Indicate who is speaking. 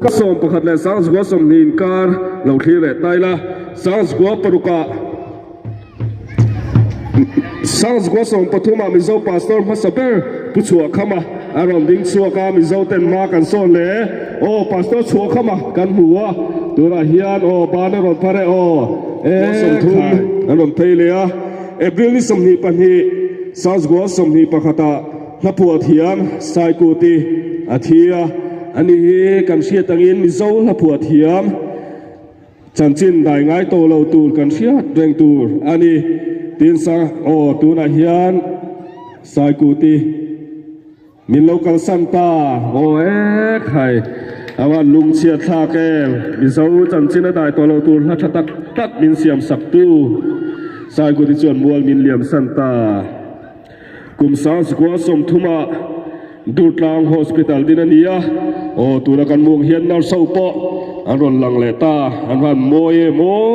Speaker 1: Ka 11 leh 1020 inkar lo thlir leh ta ila, 1006ah 1013ah Mizo Pastor hmasa ber Pu Chhuahkhama a rawn ding chhuak a, Mizo ten hma kan sawn le aw Pastor Chhuahkhama kan hmu a, tunah hian aw ban a rawn phar e aw e 30 an rawn phei leh a, April ni 22 1021ah Hlaphuah thiam Saikuti a thi a, ani hi kan hriat angin Mizo hlaphuah thiam chanchin dai ngai tawh lo tur kan hriat reng tur a ni. Tin sa aw tunah hian Saikuti min lo kalsan ta aw ek hai a van lungchhiat thlak em Mizo chanchin a dai tawh lo tur hla tha tak tak min siam sak tu Saikuti chuan mual min liam san ta. Kum 1030ah Durtlang Hospital din a ni a, aw tuna kan mung hian nurse ho pawh an rawn lang leh ta, an van mawi em aw.